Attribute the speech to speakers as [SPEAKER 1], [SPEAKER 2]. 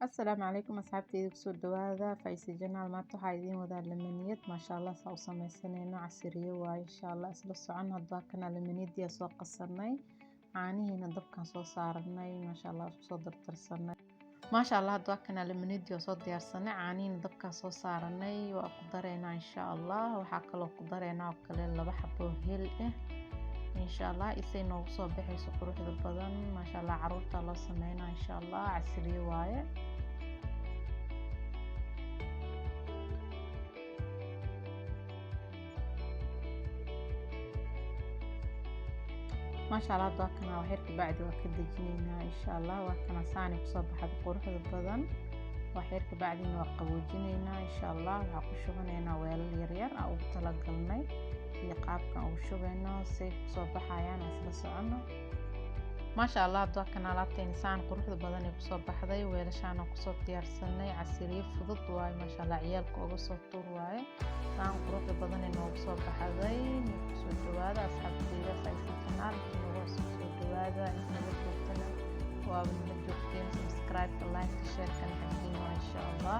[SPEAKER 1] Asalaamu calaykum asxaabteyda, kusoo dhawaada Faisa Channel. Maanta waxaa idiin wadaa lamaniyad, maasha Allah, saa u sameysanayno casiriyo waaye, insha Allah isla socon. Hadda kana lamaniyadii soo qasanay, caanihiina dabkan soo saaranay, maasha Allah, isku soo dardarsanay, maasha Allah. Hadda kana lamaniyadii soo diyaarsanay, caanihiina dabkan soo saaranay, waa ku dareynaa insha Allah. Waxaa kaloo ku dareynaa oo kale laba xabo hel ah insha Allah, isay noogu soo baxayso quruxda badan, maasha Allah. Caruurta loo sameynaa insha Allah, casriyo waaye. Maasha Allah, hadda waa kana, waxyar kabacdi waa ka dejinaynaa insha Allah. Waa kana saani kusoo baxda quruxda badan. Waxyar kabacdina waa qaboojinaynaa insha Allah. Waxaa ku shubanaynaa weelal yaryar aan ugu talagalnay iyo qaabkan ugu shubayno say kusoo baxayaan, isla socono, maasha Allah. Hadda waa kana alaabteena saan quruxda badan ee kusoo baxday, weelashaana kusoo diyaarsanay. Casiriyo fudud waaye, maasha Allah, ciyaalka uga soo tuur waaye. Saan quruxda badan ee noogu soo baxday. Kusoo dhawaada asxaabteyda Faisa Channel, noogu cusub soo dhawaada, inta naga joogtana waaba nala joogteen. Subscribe, like, share-kan xaggiina waa insha Allah.